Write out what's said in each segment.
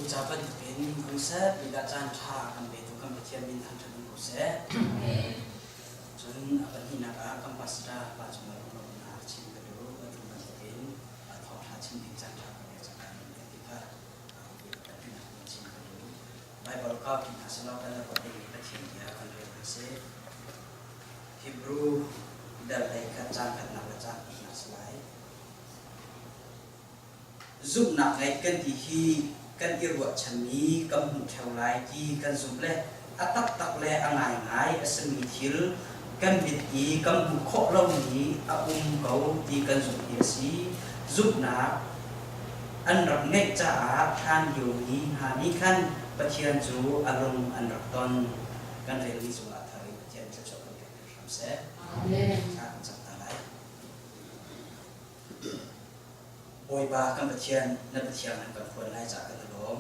Tuca bantukin hung seh bik ah caan ṭha a kan petu kan Pathian min thangṭhat um ko seh. Cun a pahnihnak ah kan pastor pa cungah lunglawmhnak chim ka duh. Atu bantukin thawngṭha chim ding caan ṭha ka pek cang kan ti kha pahnihnak in chim ka duh. Baibal kau ti hna selaw kan ruah dingmi Pathian bia kan rel hna seh. Hebrew dal lei kha caan khatnak le caan hnihnak si lai. Zumhnak ngeih kan ti hi kan i ruahchanmi kan hmuh ṭheo lai ti kan zumh le a taktak le a ngaingai a simi thil kan mit i kan hmuh khawh lomi a um ko ti kan zumh hi a si. Zumhnak an rak ngeih caah hlanlio mi hna nih khan Pathian cu a lung an rak ton. Kan relmi cungah thar in Pathian thluachuah kan pek hram seh. Amen. Thla kan cam ta lai. Bawipa kan Pathian, na Pathian an kan phuan lai caah kan i lawm.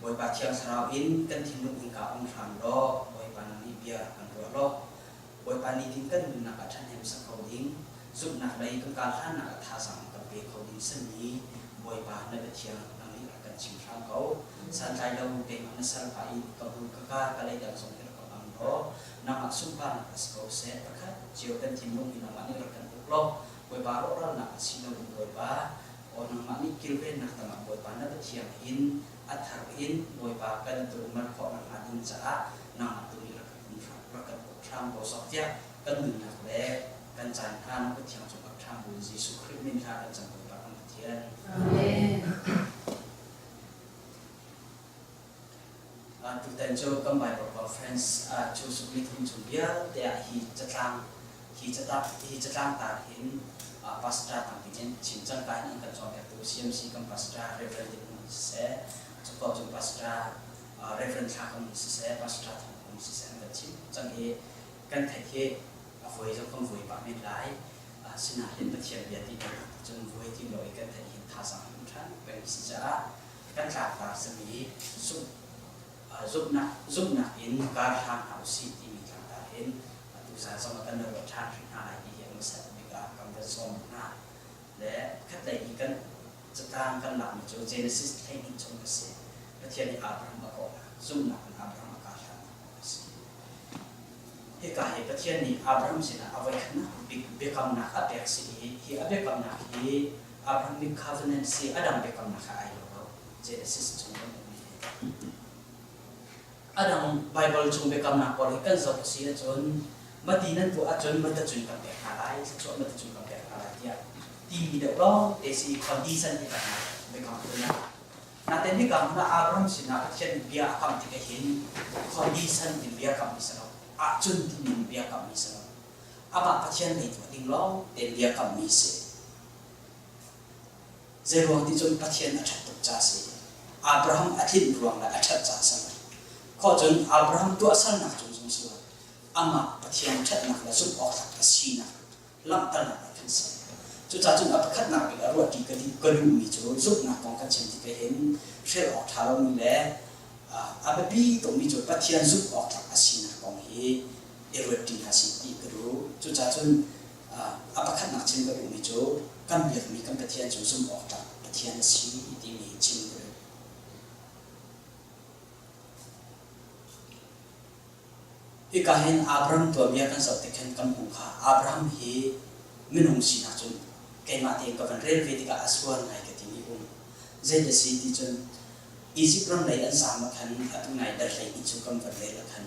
Bawipa Thiang Thlarau in kan thinlung innka um hram law, Bawipa nang nih bia kan ruah law, Bawipa nitin kan nunnak ah ṭhahnem sak ko ding, zumhnak lei kan kal hlannak ah thazaang kan pe kho ding simi Bawipa na Pathian nang nih rak kan chim hram ko. Santlai lo keimah na salpa in ka hmur ka ka ka leidang zong hi rak ka hmang law, nangmah sunparnak a si ko seh. Pakhat cio kan thinlung hi nangmah nih rak kan uk law, Bawipa rawhralnak a si loin Bawipa, aw nangmah nih kilvennak tangah Bawipa na Pathian in a thar in Bawipa kan turmal khawh nakhnga ding caah nangmah tu nih rak kan um hram rak kan uk hram ko sawk tiah kan nunnak le kan caan hna na Pathian cungah ṭham buin Jesuh Khrih min hla kan cam Bawipa kan Pathian. Amen. Tutan cu kan Bible Conference cu sukmi thum chung vialte ah hi catlang hi catang hi catlang tar hin pastor tampi nih chim cang ka in an kan cawnpiaktu CMC kan pastor Reverend Din Hmung siseh cu cun pastor Reverend Thla Kam siseh pastor Thang Hmung siseh an kan chim cang i kan theih hi a voi zong kan voi pah men lai sinain Pathian bia ti cun voi ti lo i kan theih hin thazaang um ṭhan peng si caah kan tlaktar simi zumhnak zumhnak in kar hlang hna usih timi tlangtar hin atu zan zong ah kan ruah ṭhan hrim hna lai ti hi a hmasat bik ah kan van sawm hna. Le khatlei i kan catlang kan lakmi cu Genesis 12 chung a si. Pathian nih Abraham a kawhnak, zumhnak in Abraham a karhlannak kong a si. Hika hi Pathian nih Abraham sinah a voikhatnak bik biakamnak a pek si i hi a biakamnak hi Abrahamic covenant si a dang biakamnak he ai lo lo. Genesis chung kan hmuhmi hi. A dang Bible chung biakamnak pawl hi kan zoh a si ahcun mati nan tuah ahcun matacun kan pek hna lai, thluachuah matacun kan pek hna lai tiah timi deuh lawng te si condition hi kan biakam phun ah. Natin hika hmun ah Abraham sinah Pathian nih bia a kam tik ahhin condition in bia kammi si lo, ahcun timi in bia kammi si lo. Amah Pathian lei tuah ding lawng tein bia kammi si. Zeiruang ti cun Pathian a ṭhat tuk ca si. Abraham a tlinh ruang le a ṭhat ca si lo. Khawh cun Abraham tuahsernak cung zong si lo. Amah Pathian ṭhatnak le zumh awk tlak a sinak langhternak ah kan si. Cucaah cun a pakhatnak bik a ruahṭi ka ka duhmi cu zumhnak kong kan chim tik ahhin hrelh awk ṭha lomi le a biapi tukmi cu Pathian zumh awk tlak a sinak kong hi i ruatṭi hna sih ti ka duh. Cucaah cun a pakhatnak chim ka duhmi cu kan biakmi kan Pathian cu zumh awk tlak Pathian a si timi chim ka duh. Hika hin Abraham tuanbia kan zoh tik khan kan hmuh kha Abraham hi minung sinak cun keimah tein ka van rel ve tikah a sual ngai ka timi um. Zei a si ti cun Izipt ram lei an zaam ah khan atu nai dal 12 cu kan van rel ah khan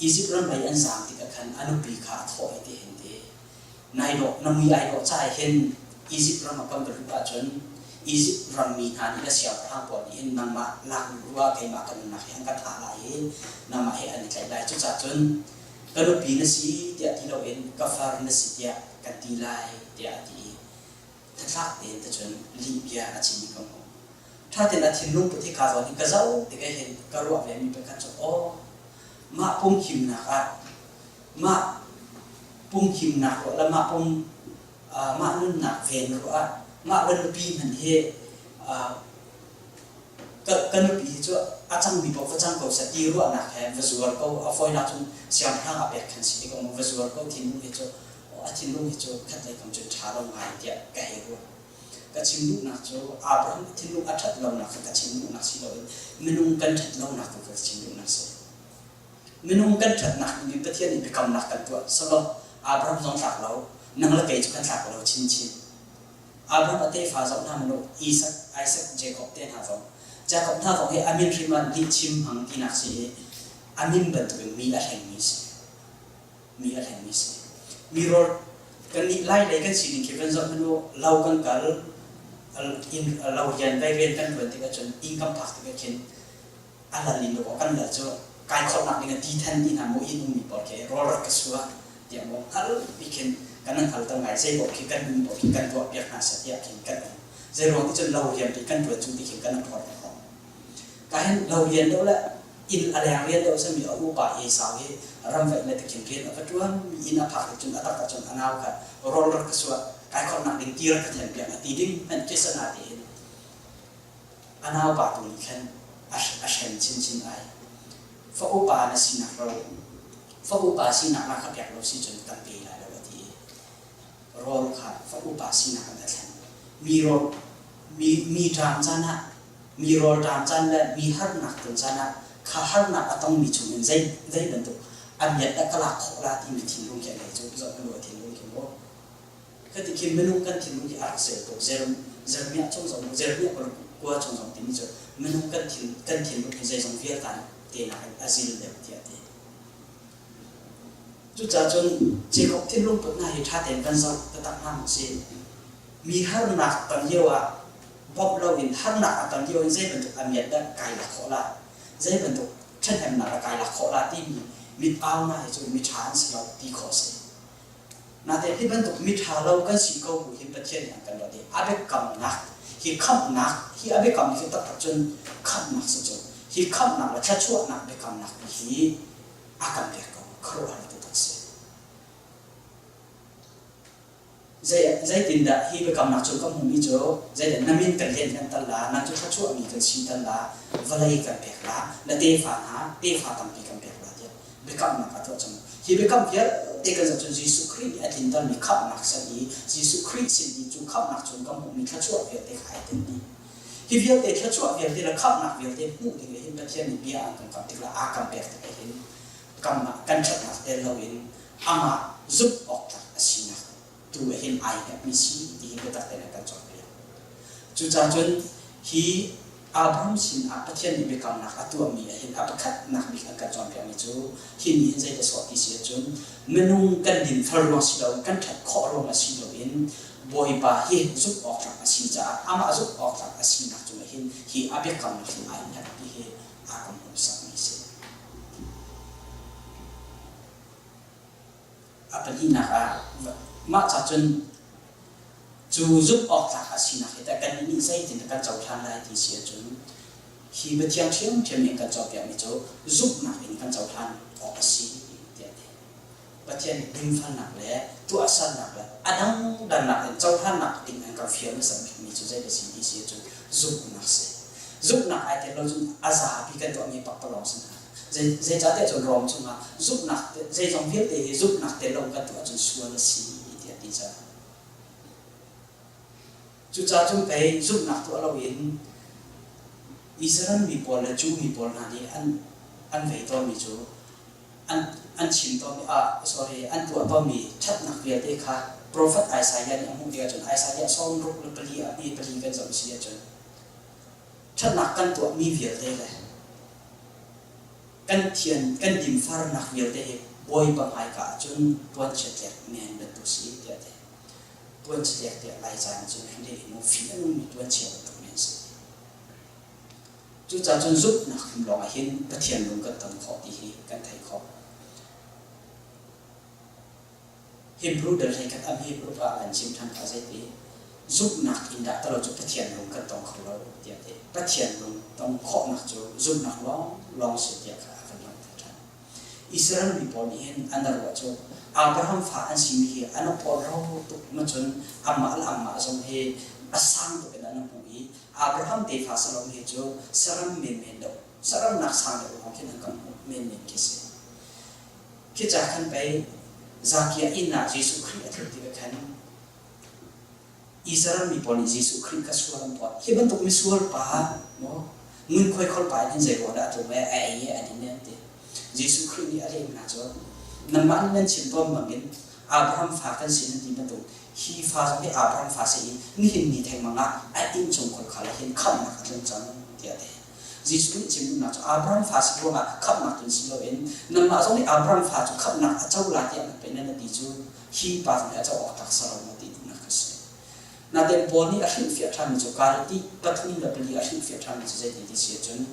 Izipt ram lei an zaam tikah khan a nupi kha a thawh i ti hin ti Nai dawh na mui ai dawh ca hin Izipt ram ah kan va luh ahcun Izipt rammi hna nih le siangpahrang pawl nih hin nangmah lak ruah keimah ka nunnak hi an ka thah lai i nangmah he an i tlaih lai. Cucaah cun ka nupi na si tiah ti loin ka far na si tiah kan ti lai tiah a ti i thlatlak tein te cun lih bia a chim i ka hmuh. Ṭha tein a thinlung put hi kaa zawn hi ka zoh tik ah hin ka ruah vemi pakhat cu aw mah pumhimnak ah mah pumhimnak ruah le mah pum mah nunnak ven ruah ah mah le nupi hmanh hi ka nupi hi cu a cangmi paoh va cang ko seh ti ruahnak he va zuar ko a fawinak cun siangpahrang ah pek khan si ti ko va zuar ko thinlung hi cu a thinlung hi cu khatlei kam cun ṭha lo ngai tiah ka hei ruah. Ka chim duhnak cu Abraham thinlung a ṭhat lonak kha ka chim duhnak si loin minung kan ṭhat lonak tu kha ka chim duhnak si. Minung kan ṭhatnak nih Pathian nih biakamnak kan tuah. Solo Abraham zong tlak lo, nang le kei cu kan tlak lo chinchin. Abraham a tefa zoh hna hmanh u, Isak, Isaac, Jacob te hna zong. Jacob hna zong hi a min hrim ah lihchim hmang tinak si i a min bantukin mi a hlengmi si. Mi a hlengmi si. Mi rawl kannih Lai lei kan sining khi van zoh hmanh u, lo kan kal, inn lo rian vai rian kan ṭuan tik ahcun inn kan phak tik ahkhin a lal in dawh kan lal cu kai khawhnak ding ah ti than ti hna maw inn ummi pawl khi rawl rak ka sua tiah maw hngal pi khin kan nan hngal ter ngai zei paoh khi kan um paoh khi kan tuah piak hna seh tiah khin kan um zei ruang ti cun lo rian pi kan ṭuan cu ti khin kan phor khawh ka hin lo rian deuh le inn a leng rian deuh sami a upa Esau hi ramvaih le tikhin rian a va ṭuan mi inn a phak tik cun a tak ah cun a nau kha rawl rak ka sua kai khawhnak ding ti rak ka then piak a ti ding hmanh khi sana tein A naupa tu nih khan a hren chinchin ai. Fa upa na sinak ro, fa upa sinak na ka pek lo si cun kan pe lai lo a ti i rawl kha fa upa sinak in a thlen. Mi rawl mi mi ṭam caan ah mi rawl ṭam caan le mi harnak ton caan ah kha harnak a tongmi chungin zei zei bantuk a miat dah ka lak khawh la timi thinlung khi a ngei cu zoh hmanh u a thinlung khi maw Khati khi minung kan thinlung hi a rak ser tuk. Jeremiah chung zong Jeremiah kua chung zong timi cu minung kan thin kan thinlung hi zeizong vialte te nakin a zil deuh tiah a ti. Cucaah cun Jacob thinlung put hna hi ṭha tein kan zoh taktak hna mu sih. Mi harnak ton lio ah bawmh loin harnak a ton lio in zei bantuk a miat dah kai lak khawh la, zei bantuk ṭhahnemnak dah kai lak khawh la timi mit au hna hi cu miṭha an si lo ti khawh a si. Natein hi bantuk miṭha lo kan si ko bu hin Pathian nih an kan dawt i a biakamnak hi khamhnak hi a biakam hi taktak cun khamhnak si cu hi khamhnak le thluachuahnak biakamnak hi a kan pek ko khuaruahhar taktak si. Zeitindah hi biakamnak cu ka hmuhmi cu zeidah na min kan lian kan tal la nang cu thluachuahmi kan si tal la vawlei kan pek la na tefa hna tefa tampi kan pek la tiah biakamnak a tuah cang. Hi biakam vialte kan zoh cun Jesuh Khrih nih a tlintermi khamhnak san i Jesuh Khrih sin i cu khamhnak chung kan hmuhmi thluachuah vialte kha ai tel dih. Hi vialte thluachuah vialte le khamhnak vialte hmuh ding hin Pathian nih bia an kan kamh tik le aa kam pek tik hin kamnak kan ṭhatnak tel loin amah zumh awk tlak a sinak tu hin ai hnekmi si ti hi biatak tein a kan cawnpiak. Cucaah cun hi Abraham sinah Pathian nih biakamnak a tuahmi ahhin a pakhatnak bik an kan cawnpiakmi cu hi nih hin zeidah sawh ti si ahcun minung kan dinfel ruang si loin kan ṭhat khawh ruangah si loin Bawipa hi zumh awk tlak a si caah amah zumh awk tlak a sinak cungah hin hi a biakamnak hin ai hngat ti hi aa kan hmuhsakmi a si. A pahnihnak ah mah ca cun cu zumh awk tlak a sinak hi tah kannih nih zeitin kan cohlan lai ti si ahcun hi biathiang ṭhiamṭhiam nih kan cawnpiakmi cu zumhnak in kan cohlan awk a si tiah a ti. Pathian nih dinfelnak le tuahsernak le a dangdangnak in cohlannak ding an kan fial hmasa bikmi cu zei a si ti si ahcun zumhnak a si. Zumhnak ai tel lo cun a zapi kan tuahmi pakpalawng si hna. Zeicahtiah cun Rom chungah zumhnak zeizong vialte hi zumhnak tel lo kan tuah ahcun sual a si tiah a ti caah. Cucaah cun pei zumhnak tuah loin Israel mi pawl le Jew mi pawl hna nih an an vei tawnmi cu an an chim tawnmi ah sorry an tuah tawnmi ṭhatnak vialte kha profet Isaiah nih a hmuh tikah cun Isaiah 64 ah mi pali kan zoh si ahcun ṭhatnak kan tuahmi vialte le kan thian kan dinfarnak vialte hi Bawipa hmaika ahcun puanchia tlek men bantuk si tiah a ti. Puanchia tlek tiah Laica in cun hri in mu fih a nungmi puanchia bantuk men si. Cucaah cun zumhnak hrim lawng ah hin Pathian lung kan ton khawh ti hi kan theih khawh. Hebrew dal hlei khat am Hebrew ah an chim ṭhan kha zeiti zumhnak in dah talo cu Pathian lung kan tong kho lo tiah ti. Pathian lung tong khawhnak cu zumhnak lawng lawng si tiah kha a kan langhter ṭhan. Israel mi pawl nih hin an ruah cu Abraham fa an simi hi an porhlaw tuk ma cun amah le amah zong hi a sang tuk in an hmuh i Abraham tefa saram hi cu saram menmen deuh saram nak sang deuh lawng khin an kan hmuh menmen khi si. Khi ca khan pei Zakia inn ah Jesuh Khrih a tlun tikah khan. Israel mi pawl nih Jesuh Khrih kha sual an tuah. Hi bantuk misual pa maw ngunkhuai kholpa in hin zei ruang dah a tlung e, a ei e, a din e an ti. Jesuh Khrih nih a leh hna cu, Nanmah nih nan chim tawn bangin Abraham fa kan si nan ti bantuk hi fa zong hi Abraham fa si i nihin ni thengmang ah a innchung khawlkhal ah hin khamhnak a tlung cang tiah a ti. Jesuh nih chim duhnak cu Abraham fa si ruangah khamhnak tlun si loin nangmah zong nih Abraham fa cu khamhnak a co lai tiah nan pei nan ti cu hi pa zong hi a co awk tlak si lo maw ti duhnak a si. Natein Paul nih a hrilhfiah ṭhanmi cu Galati 3 le 4 a hrilhfiah ṭhanmi cu zeiti ti si ahcun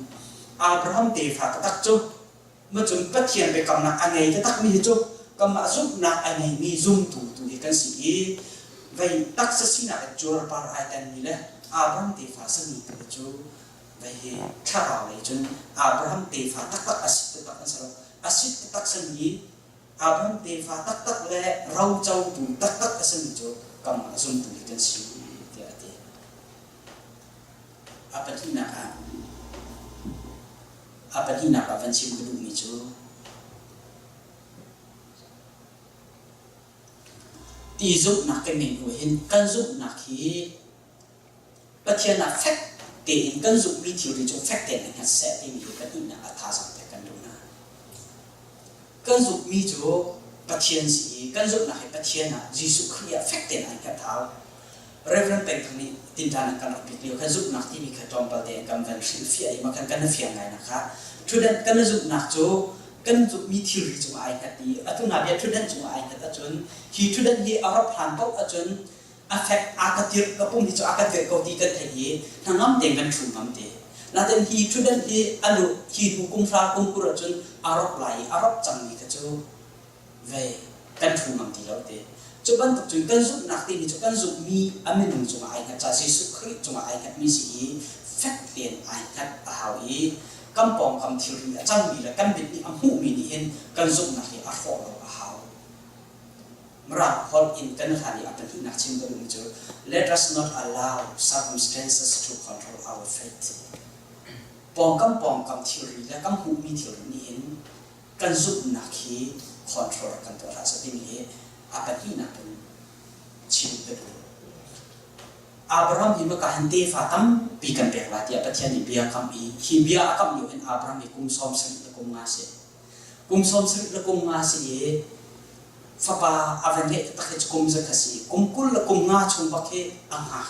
Abraham tefa taktak cu Macun Pathian biakamnak a ngei taktakmi hi cu kanmah zumhnak a ngeimi zumtu tu hi kan si i vei taksa sinak in cuarpar ai tenmi le Abraham tefa sami tu hi cu vei hi thlarau lei cun Abraham tefa taktak a si taktak an si lo. A si taktak sami Abraham tefa taktak le rocotu taktak a simi cu kanmah zumtu hi kan si tiah a ti. A pahnihnak ah A pahnihnak ah van chim ka duhmi cu ti zumhnak kan ngeih hnu hin kan zumhnak hi Pathian ah fek tein kan zumhmi thilri cu fek tein a hngat seh timi hi pahnihnak ah thazaang pek kan duh hna. Kan zumhmi cu Pathian si i kan zumhnak hi Pathian ah Jesuh Khrih ah fek tein ai hngat hau. Reverend Peng Thang nih tinṭan an kan rak pek lio khan zumhnak timi kha tlawmpal tein kan van hrilhfiah i mah khan kan i fiang ngai nak kha ṭhutdan kan i zumhnak cu kan zumhmi thilri cungah ai hngat i atu na bia ṭhutdan cungah ai hngat ahcun hi ṭhutdan hi a rap hlan paoh ahcun a fek a ka tirh ka pum hi cu a ka tirh ko ti kan theih i hnangam tein kan ṭhu ngam te. Natin hi ṭhutdan hi a luh hi hnu kum hra kum kur ahcun a rop lai i a rop cangmi kha cu ve kan ṭhu ngam ti lo te. Cu bantuk cun kan zumhnak timi cu kan zumhmi a minung cungah ai hngat ca Jesuh Khrih cungah ai hngatmi si i fek tein ai hngat a hau i kan pawngkam thilri a cangmi le kan mit nih a hmuhmi nih hin kan zumhnak hi a hrawh lo a hau. Mirang holh in kan hlan i a pahnihnak chim ka duhmi cu let us not allow circumstances to control our faith. Pawngkam pawngkam thilri le kan hmuhmi thilri nih hin kan zumhnak hi control kan tuah hlah seh timi hi a pahnihnak in chim ka duh. Abraham hi maka hin tefa tampi kan pek lai tiah Pathian nih bia kam i hi bia a kam lio hin Abraham hi kum 70 le kum nga si. Kum 70 le kum nga si i fapa a van ngeih taktak hi cu kum zakhat si. Kum 20 le kum nga chung bak hi a hngak.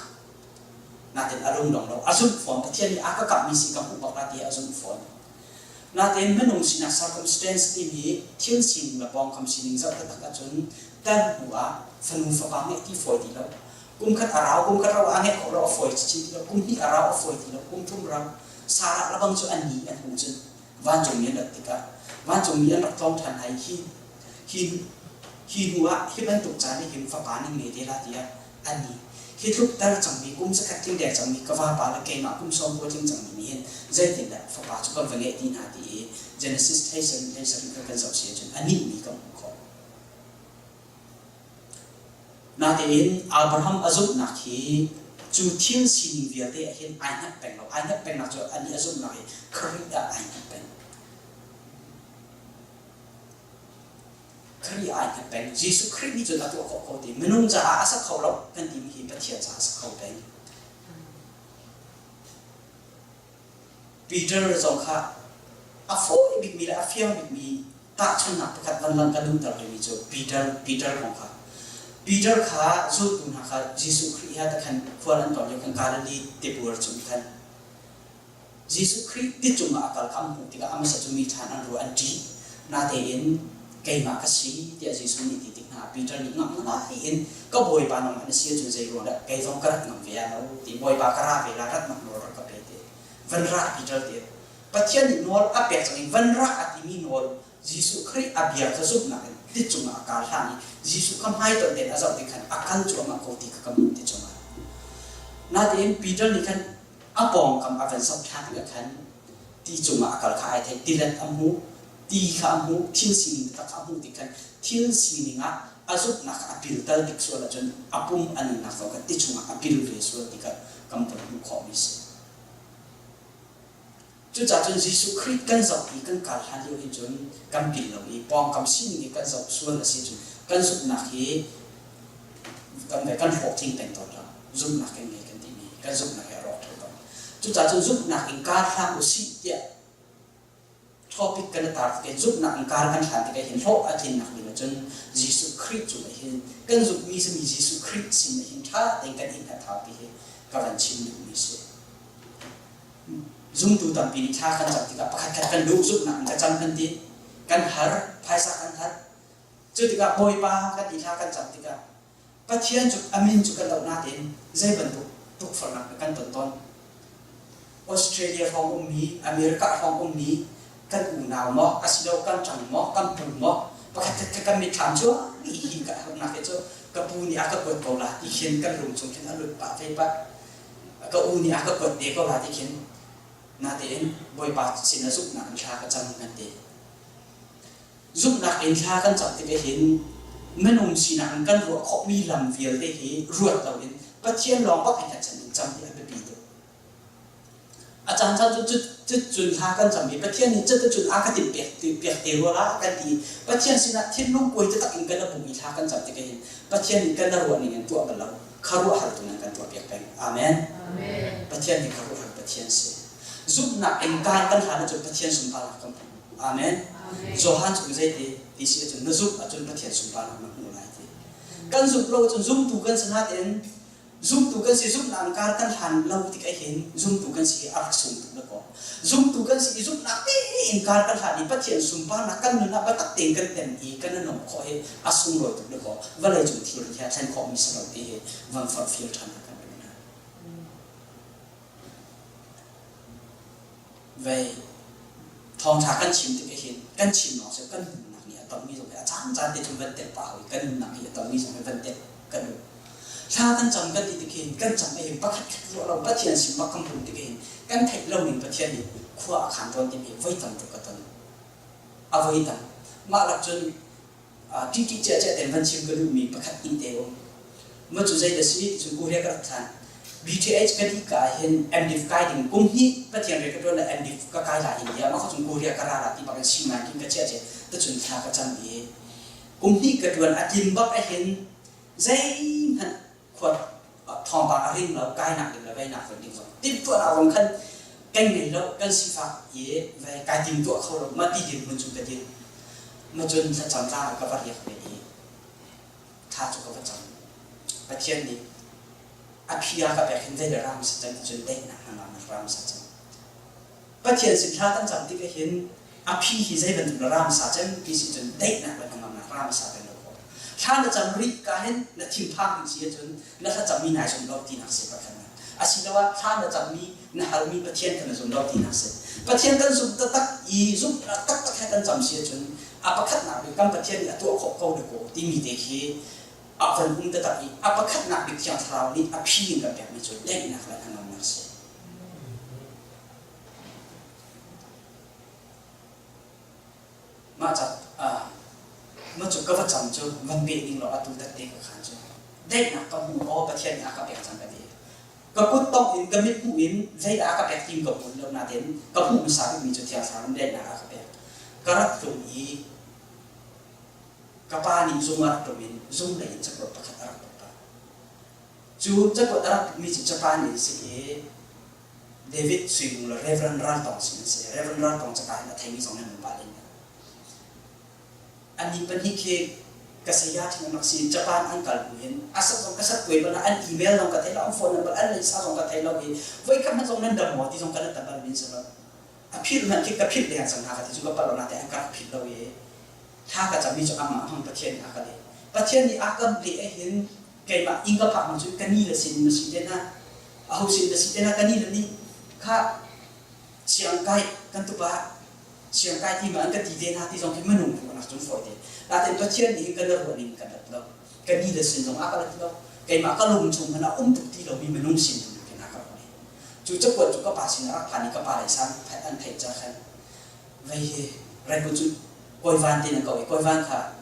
Natin a lung dong lo. A zumh fawn. Pathian nih a ka kamhmi si ka hmuh bak la ti a zumh fawn. Natein minung sinak circumstance timi thil sining le pawngkam sining zoh taktak ahcun kan hnu ah fanu fapa ngeih ti fawi ti lo. Kum khat a rau, kum khat rau ah ngeih khawh lo a fawi chin ti lo. Kum hnih a rau a fawi ti lo. Kum thum rau. Sarah lebang cu an ni an hmu cun vancungmi an rat tikah vancungmi an rak tlawng ṭhan ai hi hi hi hnu ah hi bantuk caan i hin fapa ning ngei te la tiah an ni. Hi tluk tar cangmi kum zakhat tling deng cangmi ka vapa le keimah kum sawm kua tling cangmi nih hin zeitindah fapa cu kan va ngeih ti hna ti i Genesis 37 37 kha kan zoh si ahcun a nihmi kan hmuh khawh. Natein Abraham a zumhnak hi cu thil sining vialte ah hin ai hngat peng lo. Ai hngat pengnak cu anih a zumhnak hi Khrih ah ai hngat peng. Khrih ai hngat peng. Jesuh Khrih nih cun a tuah khawh ko ti. Minung caah a sa kho lo kan timi hi Pathian caah a sa kho peng. Peter zong kha a fawi bikmi le a fiang bikmi tahchunhnak pakhat van lang ka duhter rihmi cu Peter Peter kong kha. Peter kha zultu hna kha Jesuh Khrih he khan khual an ton lio khan Galilee tibual cung khan Jesuh Khrih ti cungah a kal kha an hmuh tikah a hmasa cu mi ṭhan an ruah an ṭih. Natein keimah ka si tiah Jesuh nih ti tik hna ah Peter nih ngamh ngai in ka Bawipa nangmah na si ahcun zei ruang dah kei zong ka rat ngam ve ah lo ti Bawipa ka ra ve la ratnak nawl rak ka pe ti van ra Peter ti Pathian nih nawl a pek cang i van ra a timi nawl Jesuh Khrih a bia kha zumhnak in ti cungah a kar hlan i Jesuh kha hmaitonh tein a zoh tik khan a kal cuahmah ko ti kha ka hmuh ti cungah. Natein Peter nih khan a pawngkam a van zoh ṭhan tikah khan ti cungah a kal kha ai theih. Tilet a hmuh, ti kha a hmuh, thil sining taktak kha a hmuh tik khan thil sining ah a zumhnak kha a piltal tik sual ahcun a pum a nunnak zong kha ti chungah a pil ve sual ti kha kan von hmuh khawhmi a si. Cucaah cun Jesuh Khrih kan zoh i kan kal hlan lio hin cun kan pil lo i pawngkam sining i kan zoh sual a si cun kan zumhnak hi kan kan hlawhtling peng tawn lo. Zumhnak kan ngei kan timi kan zumhnak hi a rawk ṭheo tawn. Cucaah cun zumhnak in kar hlang usih tiah topic kan i tar tikah zumhnak in kar kan hlan tikah hin hlawh a tlinnak ding ahcun Jesuh Khrih cungah hin kan zumhmi simi Jesuh Khrih sin ah hin ṭha tein kan i hngat hau ti hi ka van chim duhmi a si. Zumtu tampi nih thla kan cam tikah pakhatkhat kan duh zumhnak in ka cam kan ti. Kan har, phaisa kan har. Cu tikah Bawipa kan ti thla kan cam tikah Pathian cu a min cu kan doh nain zei bantuk tukforhnak dah kan ton tawn? Australia hrawng ummi, America hrawng ummi kan unau maw, asilo kan ṭang maw, kan pu maw, pakhat khat kan mitthlam cu hi ka harnak hi cu ka pu nih a ka kuat ko la ti khin kan lung chung khin a lut pah ve pah. Ka u nih a ka kuat te ko la ti khin natein Bawipa sin a zumhnak in thla ka cam nan ti. Zumhnak in thla kan cam tikah hin minung sinak in kan ruah khawhmi lam vialte hi ruat loin Pathian lawng bak in kan chan in cam hi a biapi tuk. A caan caan cu cun thla kan cam i Pathian nih cuticun a ka timh piak piak te rua la kan ti. Pathian sinah thinlung kuai taktak in kan a bung i thla kan cam tikah hin Pathian nih kan ruah ning in tuah bal lo. Khuaruahhar tu nan kan tuah piak peng. Amen. Amen. Pathian hi khuaruahhar Pathian si. Zumhnak in kaan kan hlan ahcun Pathian sunparnak kan hmu. Amen. Johan cu zeiti ti si ahcun na zumh ahcun Pathian sunparnak na hmuh lai ti. Kan zumh lo ahcun zumtu kan si nain zumtu kan si zumhnak kar kan hlan lo tik ahhin zumtu kan si hi a rak sung tuk na kaw. Zumtu kan si i zumhnak tein kar kan hlan i Pathian sunparnak kan nun ah biatak tein kan tem i kan i nuamh khawh hi a sunglawi tuk na kaw. Vawlei cung thil hi a thlen khawhmi si lo ti hi van forhfial ṭhan kan duh hna. Vei thawngṭha kan chim tik ahhin kan chim lawng si kan nunnak nih a tonmi zong hi a caancaan te cun van telh pah hoi kan nunnak nih a tonmi zong hi van telh kan duh. Thla kan cam kan ti tik hin kan cam ahhin pakhat khat ruah lo Pathian sin bak kan pum tik ahhin kan theih lo ning Pathian nih khua a khan tawn timi voi tam tuk ka ton. A voi tam. Mah lak cun ṭihṭih ciahciah tein van chim ka duhmi pakhat hnih te um. Mah cu zei dah si ti cun Korea ka rak phan. BTH ka dih ka ah hin MDiv kai ding kum hnih Pathian rian ka ṭuan le MDiv ka kai la India mah kha cun Korea ka ra la ti bak in si ngai kin ka chiah cia tacun thla ka cam i kum hnih ka ṭuan a tlim bak ahhin zeihmanh khua thawngpang a ring lo kainak ding le veinak ding zong timhtuahnak zong khan kan ngei lo kan sifak i vei kai timtuah kho lo mah ti dirhmun cu ka dir ma cun thlacam tlang ah ka va riak ve i thla cu ka va cam Pathian nih a phi a ka pek hin zei le ram sa cang ti cun daihnak hnangamnak ram sa cang Pathian sin thla kan cam tik ahhin a phi hi zei bantuk na ram sa cem ti si cun daihnak le hnangamnak ram sa kan lo khawh. Thla na cam rih ka hin na thinphang ding si ahcun na thlacammi nai zum lo tinak si pakhatnak. Asiloah thla na cammi na halmi Pathian kha na zum lo tinak si. Pathian kan zumh taktak i zumhnak taktak he kan cam si ahcun a pakhatnak bik kan Pathian nih a tuah khawh ko dakaw timi te khi a van um taktak i a pakhatnak bik Thiang Thlarau nih a phi in kan pekmi cu daihnak le hnangamnak si. Mah ca mah cu ka va cam cu van peh ding law atu tatte ka khan cu daihnak ka hmu aw Pathian nih a ka pek cang ka ti. Ka kut tongh in ka mit hmuh in zeidah a ka pek tim ka hmu lo nain ka hmuh hmasa bikmi cu Thiang Thlarau in daihnak a ka pek. Ka rak tlung i ka pa nih zung a rak tlung in zung lei in cakuat pakhat a rak put pah. Cu cakuat a rak putmi cu Japan in si i David Suimung le Reverend Ral Tawng sin an si. Reverend Ral Tawng caka hin a theimi zong nan um pah len. Annih pahnih khi ka saya ṭhing an rak si. Japan an kal hnu hin a sat zong ka sat kuai bal an email zong ka thei lo, an phone number an leisa zong ka thei lo i voi khat hmanh zong nan dam maw ti zong ka nan ta bal min si lo. A philh hmanh khi ka philh deng cang hna ka ti cu ka palh lo natein an ka rak philh lo i thla ka cammi cu amah hmang Pathian nih a ka leh. Pathian nih a ka leh ahhin keimah inn ka phak hnu cu ka ni le sin na si te hna aho sin na si te hna ka ni le nih kha siangkai kan tupa siangkai ti ma an ka ti te hna ti zong khi minung ruahnak cun fawi te natein Pathian nih hin kan ruah ning kan rat lo ka ni le sin zong a ka rat lo keimah ka lung chung hmanh ah um tuk ti lomi minung sin khin a ka ruah cu cakuat cu ka pa sin a rak phan i ka pa le san an theih ca khan vei hi reku cu kawivan tin an ko i kawivan kha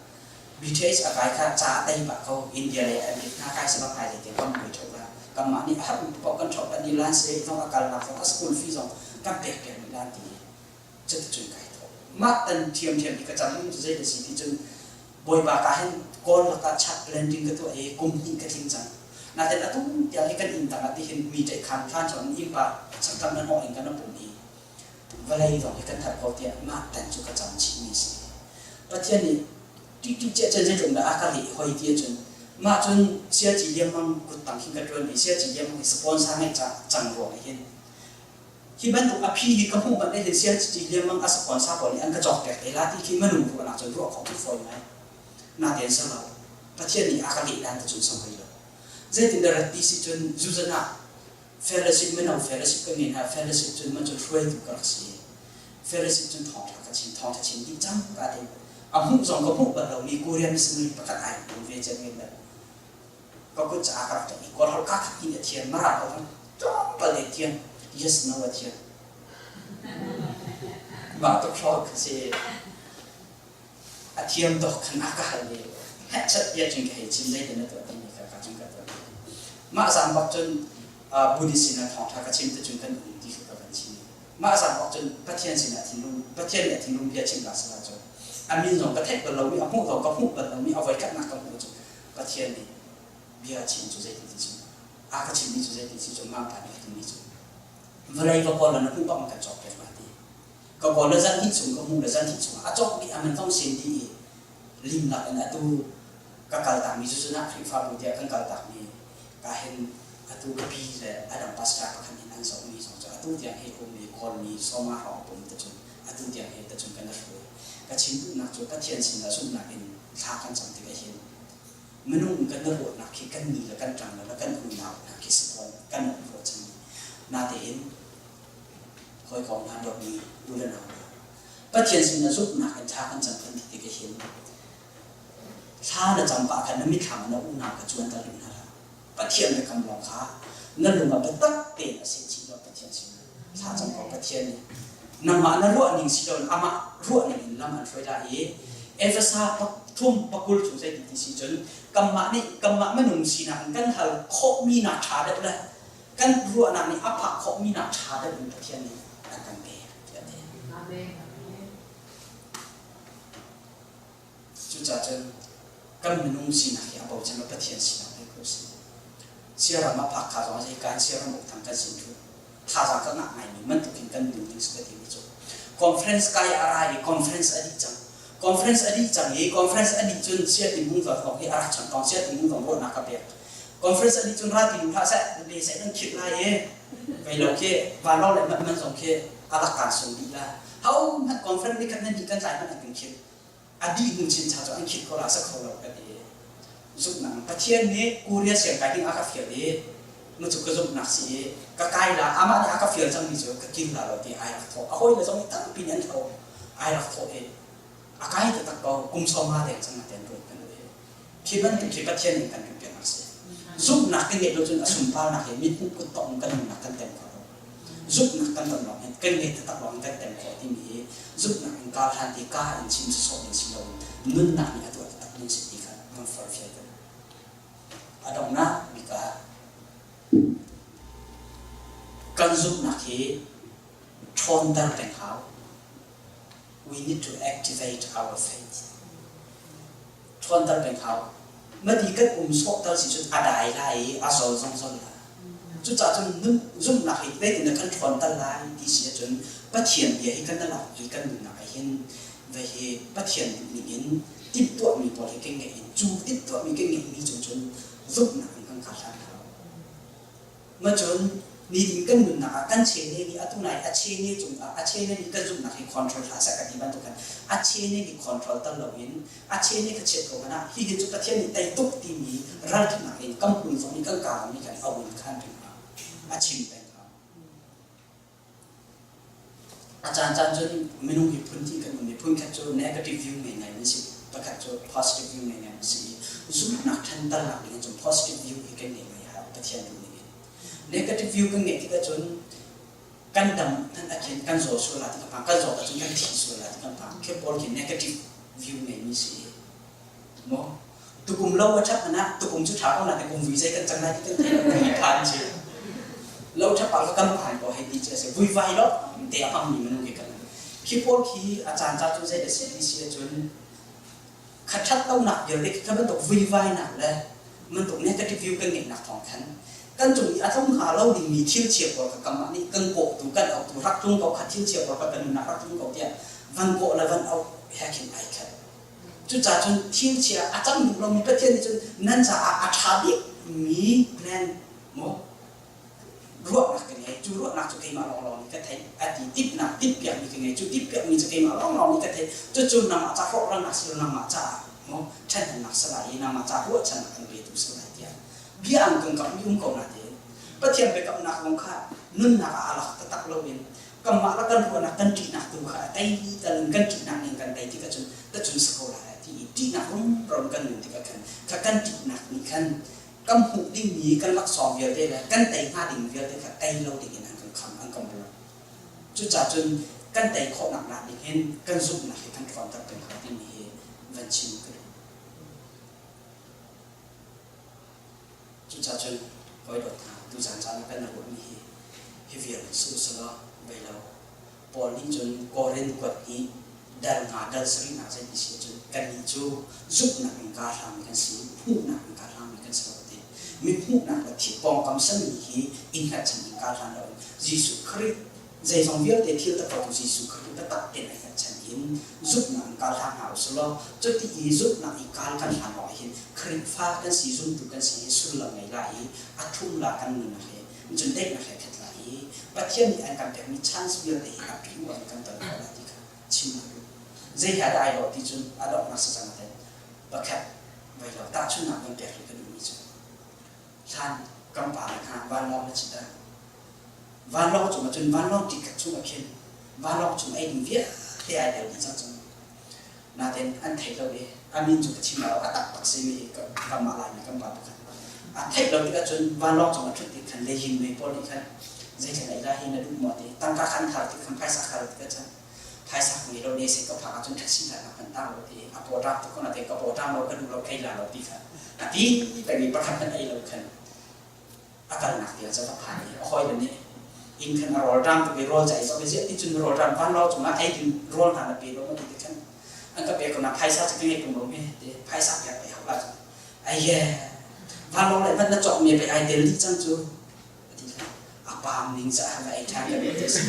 BTH a kai kha ca a tei pah ko India lei an hna kai sabak kai lei te kan pui ṭheu la kanmah nih a harmi paoh kan ṭhawt kan i lan se zong a kalnak zong a school fee zong kan pek piak rih lan ti cuticun kai thawh mah tan ṭhiamṭhiam hi ka cam cu zei da si ti cun Bawipa ka hin Kawl lakah chat planting ka tuah i kum hnih ka tling cang. Nain atu tiang hi kan inn tangah tihin mi ṭaihkhan hlan cun innpa chaktam na hnawh in kan pum i vawlei zong hi kan thar ko tiah mah tan cu ka cam chihmi a si. Pathian nih ṭihṭih ciah cun zeitluk dah a ka leh hoi ti ahcun mah cun siaci liangmang kuttang khin ka ṭuan i siaci liangmang hi sponsor ngeih cang ruang ah hin hi bantuk a phi hi ka hmuh bal hin siaci liangmang a sponsor pawl nih an ka cawkpiak te la ti khi minung ruahnak cun ruah khawh khi fawi ngai. Natein si lo. Pathian nih a ka leh dan te cun si hoi lo. Zeitin dah rat ti si cun zuzan ah fellowship mino fellowship kan ngei hna fellowship cun man cun hruaitu ka rak si. Fellowship cun thawngṭha ka chim thawngṭha chim dih cang ka ti. A hmuh zong ka hmuh bal lomi Korean missionary pakhat ai um ve cem men bal. Ka kut caah ka rak ṭap i Kawl holh ka khat in a thiam Mara holh zong tlawmpal te thiam yes no a thiam. Mah tuk hrawng ka si. A thiam tuk khan a ka hal i hehchat tiah cun ka hei chim zeitin na tuah timi kha ka cun ka tuah. Mah zan bak cun Buddhist sinah thawngṭha ka chim te cun kan um ti kha ka van chim. Mah zan bak cun Pathian sinah thinlung Pathian nih a thinlung bia chim ka sinah cun a min zong ka theih bal lomi a hmuh zong ka hmuh bal lomi a voikhatnak ka hmuh cu Pathian nih bia chim cu zeitin ti chim a ka chimmi cu zeitin si cu mah pa nih a timi cu vawlei va kawl na hmuh bak ma kan cawk piak la ti Ka kawl le zan hnih chung ka hmuh le zan hnih chungah a cawk dih a man zong sen dih i limnak in atu ka kaltakmi cu cun ah Khrihfabu tiah kan kaltakmi ka hin atu ka pi le a dang pastor pakhat nih an zohmi zong cu atu tiang hi um i Kawlmi sawma hrawng pum te cun atu tiang hi te cun kan i hruai. Ka chim duhnak cu Pathian sinah zumhnak in thla kan cam tikah hin minung kan i ruahnak khi kan ni le kan ṭang le kan unau hna khi si tawn kan um ruah cang. Natein hawikom hna dawtmi u le nau hna, Pathian sin na zumhnak in thla kan cam kan ti tik ahhin thla na cam pah khan na mitthlam ah na unau kha cuanter duh hna hlah. Pathian biakam lawng kha na lung ah biatak tein a seh chih lo Pathian sin thla cam ko. Pathian nih nangmah na ruah ning si loin amah ruah ning in lam an hruai lai i Efesa pathum pakul chung zei ti ti si cun kanmah nih kanmah minung sinak in kan hal khawhmi nak ṭha deuh le kan ruahnak nih a phak khawhmi nak ṭha deuh in Pathian nih a kan pek tiah a ti. Amen. Cucaah cun kan minung sinak hi a bochan lo Pathian sinak hi ko si. Siaram a phak kha zong hi kan siaram uk thang kan sin thu thazaang ka ngah ngaimi bantukin kan nun ding si ka timi cu conference kai a ra i conference a dih cang conference a dih cang i conference a dih cun sia ti mung va thawk hi a rak chang tong sia ti mung vang ruahnak ka pek Conference a dih cun ra ti duh hlah seh, na be seh nan khirh lai i vei lo khi vanlawng le manh man zong khi a rak kaan sung dih la. Ho hmanh conference nikhat nan dih kan tlai hmanh an kan khirh. A dih hnu chincha cu an khirh ko la sa kho lo ka ti. Zumhnak Pathian nih Korea siangkai ding a ka fial i nu cu ka zumhnak si i ka kai la amah nih a ka fial cangmi cu ka kir la lo ti ai rak thawh. A hawile zong nih tampi nih an thawh. Ai rak thawh i a kai taktak ko kum sawm nga deng cang na ten ruat kan i Khi bantuk khi Pathian in kan duhpiak a si. Zumhnak kan ngeih lo cun a sunparnak hi mithmuh kuttongh in kan nunnak kan tem kho lo. Zumhnak kan ton lawng hin kan ngeih taktak lawng in kan tem khawh timi hi zumhnak in kar hlan ti ka in chim sawsawh in si lo nunnak nih a tuah taktak mi si ti kha van forhfial kan. A donghnak bik ah kan zumhnak hi ṭhawnter peng hau. We need to activate our faith. Ṭhawnter peng hau. Mati kan um sawhter si cun a dai lai i a zol zongzal lai. Cucaah cun nun zumhnak hi zeitin dah kan ṭhawnter lai ti si ahcun Pathian bia hi kan lak i kan nunnak ah hin ve hi Pathian duhning in timhtuahmi pawl hi kan ngeih in cu timhtuahmi kan ngeihmi cung cun zumhnak in kan kar hlan hau. Macun nitin kan nunnak ah kan chene nih atu nai a chene cungah a chene nih kan zumhnak hi control hlah seh ka ti bantuk khan a chene nih control tal loin a chene ka chiat ko hmanh ah hihi cu Pathian nih tei tuk timi ralṭhatnak in kam hmun zong nih kan kaa zong nih khan a un khan peng hna a chim peng hna. A caancaan cun minung hi phun hnih kan um i phun khat cu negative view ngei ngai an si, pakhat cu positive view ngei ngai an si i zumhnak ṭhanternak ding cun positive view hi kan ngei ngai hau Pathian duh ning in. Negative view kan ngeih tikah cun kan dam hmanh ah khin kan zaw sual lai ti kan phang, kan zawt ahcun kan thi sual lai ti kan phang. Khi pawl khi negative view ngeimi si i maw tukum lo a ṭhat hmanh ah tukum cu ṭha ko nain kum vui zei kan cang lai ti kan thei lo vui phan ci lo ṭhap ah kan phan ko hei ti ci a si vuivai lo te a hmangmi minung khi kan khi pawl khi a caan ca cu zei da si ti si ahcun kha ṭhat lonak vialte khi kha bantuk vuivainak le Bantuk negative view kan ngeihnak thawng khan kan cung i a tlung hnga lo dingmi thil chia pawl kha kanmah nih kan kawhtu kan auhtu rak tlung ko kha thil chia pawl kha kan nunnak rak tlung ko tiah van kawh le van auh he khin ai khat. Cucaah cun thil chia a cang duh lomi Pathian nih cun nan caah a ṭha bikmi plan maw ruahnak ka ngei. Cu ruahnak cu keimah lawnglawng nih ka theih a ti. Timhnak timhpiakmi ka ngei. Cu timhpiakmi cu keimah lawnglawng nih ka theih. Cucu nangmah ca rawhralnak si lo nangmah caah maw ṭhathnemnak si lai i nangmah ca ruahchannak an petu si lai tiah bia an kan kamhmi um ko natein Pathian biakamnak kong kha nunnak ah a lak taktak loin kanmah le kan ruahnak kan ṭihnak tu kha a tei tal in kan ṭihnak ning kan tei tikah cun tacun si ko lai ti i ṭihnak rumro in kan nun tikah khan kha kan ṭihnak nih khan kan hmuh dingmi kan laksawng vialte le kan tei hnga ding vialte kha tei lo dingin an kan kham an kan bawm. Cucaah cun kan tei khawhnak nak ding hin kan zumhnak hi kan ṭhawnter peng ko timi hi van chim ka duh. Cucaah cun hawi dawt hna, tuzan caan ah kan ruahmi hi hi vial in si usulaw vei lo. Paul nih cun Korin kuat nih dal nga dal sarihnak zei ti si ahcun kannih cu zumhnak in kaa hlangmi kan si, hmuhnak in kaa hlangmi kan si lo ti. Mi hmuhnak le thil pawngkam sami hi i hngatchan in kaa hlan lo. Jesuh Khrih zeizong vialte thil takpatu Jesuh Khrih biatak tein a hngatchan in zumhnak in kal hlah hna usih law cuti i zumhnak i kal kan hlan lawng hin Khrihfa kan si zumtu kan si hi sullam ngei lai i a thum la kan nun he cun daihnak he khat lai i Pathian nih an kan pekmi chance vialte hi a pure in kan ton khawh lai ti kha chim ka duh. Zei he dah ai lawh ti cun a donghnak si cang ten pakhat voi lo tahchunhnak van pek rih ka duhmi cu hlan kan pa le hna vanlawng na cit ah Vanlawng cung ahcun vanlawng ṭikhat chung ah khin vanlawng chung ei ding vialte ai tel dih cang cun. Nain an theih lo i a min cu ka chim lai lo, a taktak simi hi kanmah Laimi kan pa pakhat. A theih lo tikah cun vanlawng cung ah ṭhut tik khan leyin mei pawl nih khan zeitlin ei lai hi na duh maw ti tangka khan thar tik khan phaisa khar tikah cun phaisa ka ngei lo ne seh ka phak ahcun ṭhat sin hlah kan tang lo ti a paw ṭam tuk ko na te ka paw ṭam lo ka duh lo kei la lo ti kha a ti peng i pakhat hmanh ei lo khan a kalnak tiang cu a va phan i a hawile nih inn khan a rawlṭam tuk i rawl ca i zoh i ziah ti cun rawlṭam vanlawng cungah ei ding rawl hna na pe lo maw ti te khan an ka pek ko na phaisa cu ka ngei tung lo me ti phaisa pek pe hau la cu ai ye vanlawng le hmanh na cawk mi pe ai tel dih cang cu a ti kha a paam ning ca va ei ṭhan ka ti si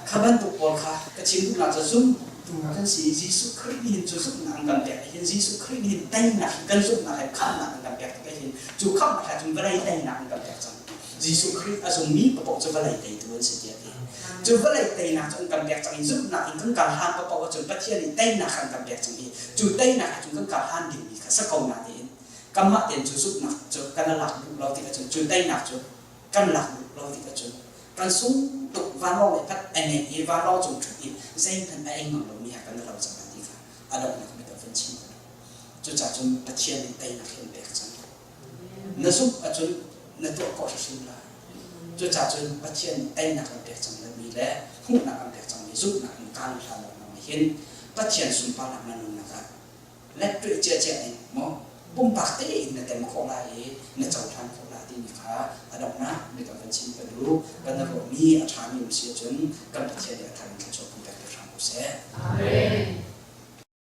kha bantuk pawl kha ka chim duhnak cu zum tu kan si Jesuh Khrih nih hin cu zumhnak an kan pek hin Jesuh Khrih nih hin teinak kan zumhnak he khamhnak an kan pek tik hin cu khamhnak he cun vawlei teinak an kan pek cang Jesuh Khrih a zummi paoh cu vawlei teitu an si tiah ti cu vawlei teinak cu an kan pek cang i zumhnak in kan kal hlan paoh ahcun Pathian nih teinak an kan pek cang i cu teinak ah cun kan kal hlan dingmi kha si ko na tiin kanmah tein cu zumhnak cu kan lak duh lo tik ahcun cu teinak cu kan lak duh lo tik ahcun kan sung tuk vanlawng le phat a ngeih i vanlawng cung ṭhut i zeihmanh a eng ngam lomi ha kan lo cang ti kha a donghnak bik ah van chim ka duh. Cucaah cun Pathian nih teinak hi an pek cang. Na zumh ahcun na tuah khawh hrimhrim lai. Cucaah cun Pathian nih teinak an pek cang mi le hmuhnak an pek cangmi zumhnak in kaan hlan lo hin Pathian sunparnak na nunnak ah lettuih ciacia in maw pumpak tein na tem khawh lai i na cohlan khawh lai timi kha a donghnak bik ah van chim ka duh. Kan ruahmi a ṭhami um si ahcun kan Pathian nih a thar in thluachuah kan pek te hram ko seh.